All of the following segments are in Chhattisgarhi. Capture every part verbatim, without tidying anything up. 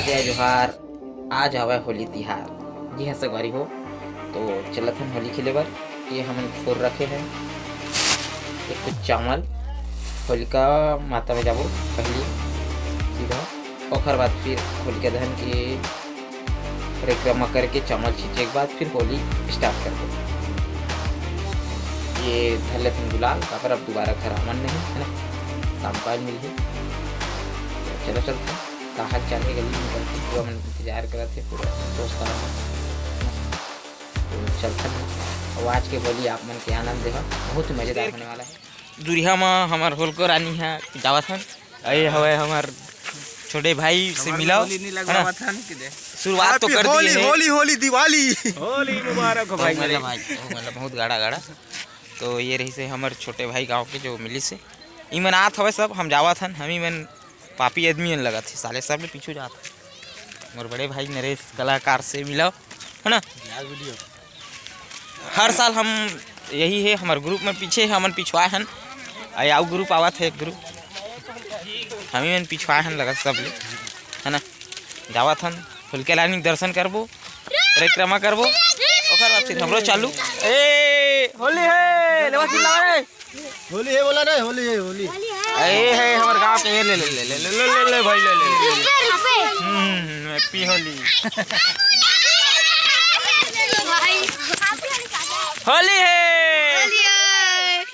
जय जोहार। आज हवय होली तिहार। जी हाँ संगवारी हो, तो चलत हन होली खेले बर। ये हमन फोर रखे हैं एक कुछ चावल, होलिका माता में जाबो पहली सीधा, ओकर बाद फिर होलिका दहन के परिक्रमा करके चावल छींचे के बाद फिर होली स्टार्ट करबो। ये धर लेथन गुलाल, काबर अब दोबारा घर आवन नहीं है ना, शाम को आज मिलही। तो चलो चलते हैं, का हाल चाल है गली में करके पूरा मन इंतजार करत है पूरा दोस्त। तो चलते हैं, और आज के होली आप मन के आनंद देहा, बहुत ही मजेदार होने वाला है। दूरिहा म हमर होलको रानी ह जावत हन। अये हवय हमर छोटे भाई से मिलाओ, होली नहीं है ना? लगवावत हन कि दे। शुरुआत तो Happy कर होली, दिए है। होली, होली, दिवाली। होली मुबारक हो तो भाई। मतलब भाई, ओ मतलब बहुत गाड़ा गाड़ा। तो ये रही से हमर छोटे भाई गांव के जो मिली से, इमन आत हवय सब, हम जावत हन, हम इमन पापी आदमी हन लगत हे, साले सब ले पीछू जात हे। मोर बड़े भाई नरेश कलाकार से मिलाओ, है ना? यार वीडियो। हर साल हम यही है, हमर ग्रुप में पीछे है, हमन पिछुआ हन, अउ ग्रुप आवत है एक ग्रुप, हम ही मन पिछुआ हन लगत सब ले, है ना? जावत हन, होलिका रानी के दर्शन करबो, परिक्रमा करबो, ओकर बाद फिर हमरो चालू। ए, होली है, लेवा चिल्लावा रे। होली है बोला रे, होली है, होली। ए है हमर गांव के, ले, ले, ले भाई, ले, ले, ले, ले। हम्म, हैप्पी होली। होली है।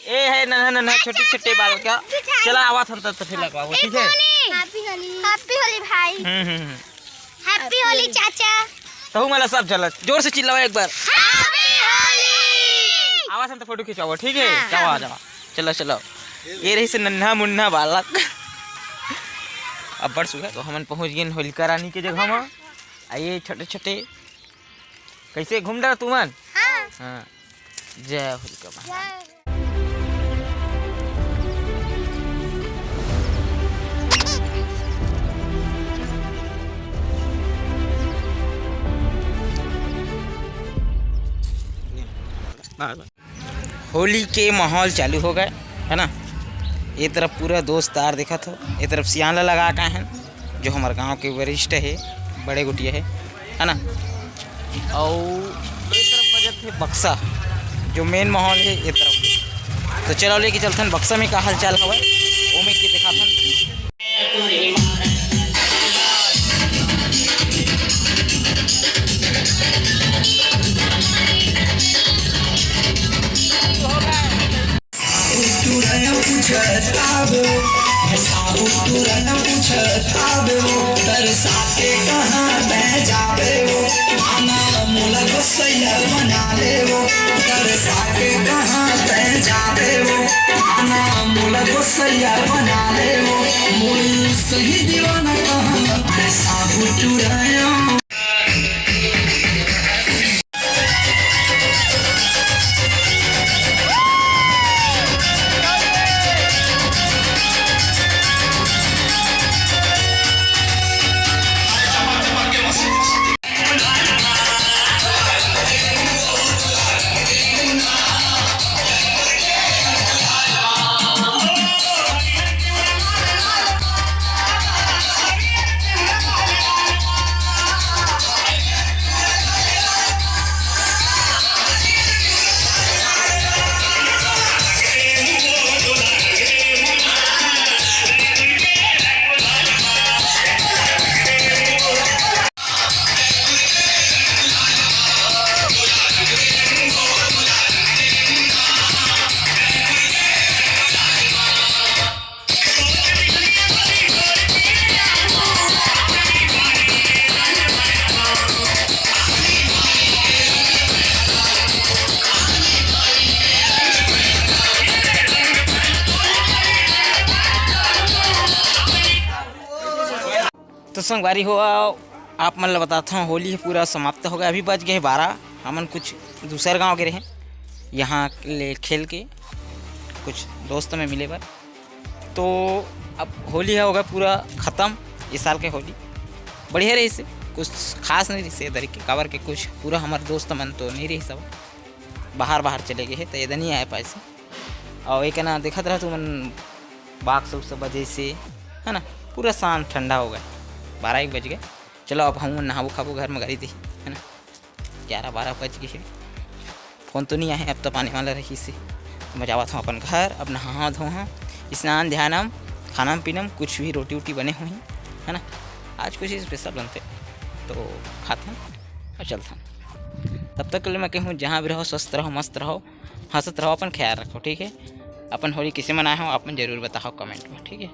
ए है नन्हा नन्हा छोटे छोटे बाल का। चला आवा थन तो फिर लगवाओ, ठीक है? हैप्पी होली। हैप्पी होली भाई। हम्म, हम्म, हम्म। हैप्पी होली चाचा। तहु मला सब चलत, जोर से चिल्लाओ एक बार। हैप्पी होली। आवा थन तो फोटो खिंचाओ, ठीक है? हाँ। जाओ, आ जाओ। चलो, चलो। ये रही से नन्हा मुन्ना बालक। अब्बड़ सुघर। तो हमन पहुंच गए होलिका रानी के जगह में। आइए छोटे छोटे। कैसे घूम डर तुमन? हाँ। हाँ। जय होलिका माता। जय। होली के माहौल चालू हो गए, है ना? ये तरफ पूरा दोस्त यार देखत हो, ये तरफ सियान ला लगा के आए हैं, जो हमारे गांव के वरिष्ठ है, बड़े गुटिया है, है ना? अउ ये तरफ बजत है बक्सा, जो मेन माहौल है ये तरफ। तो चलो लेके चलथन बक्सा में का हाल चाल हवय, ओमे के दिखाथन। साबुन तुरंत पूछत आबो, साबुन तुरंत पूछत आबो, तरसा के कहाँ तै जाबे वो, आना मोला गोसैया बना ले वो, तरसा के कहाँ तै जाबे वो, आना मोला गोसैया बना ले वो, मोर सही दीवाना कहाँ तै साबुन तुरंत। तो संगवारी हो, आप मन ल बताथंव, होली ह पूरा समाप्त हो गया। अभी बज गए बारह। हमन कुछ दूसर गांव गे रहेन, यहाँ ले खेल के कुछ दोस्त में मिले बर। तो अब होली ह हो गया पूरा खतम। ये साल के होली बढ़िया रहिस, कुछ खास नहीं रहिस ए दरी के, काबर के कुछ पूरा हमर दोस्त मन तो नहीं रहिस, सब बाहर बाहर चले गए हे, तो एदे नहीं आए पाइस। अउ एक ना देखत रह तुमन, बॉक्स उक्स बजे से, है ना, पूरा शांत ठंडा हो गए, बारह एक बज गए। चलो, अब हम नहाबो खाबो घर में, गाड़ी दी, है ना? ग्यारह बारह बज गए हे, फोन तो नहीं आए, अब तो पानी वाला रही से। मैं जावत हूँ अपन घर, अब नहा धोहा, स्नान ध्यानम, खाना पीनम, कुछ भी रोटी वोटी बने हुई, है ना? आज कुछ स्पेशल बनते तो खाते हैं और चलते हैं। तब तक के लिए मैं कहूँ, जहाँ भी रहो, स्वस्थ रहो, मस्त रहो, हंसत रहो, अपन ख्याल रखो, ठीक है? अपन होली किसे मनाए हो, अपन जरूर बताओ कमेंट में, ठीक है?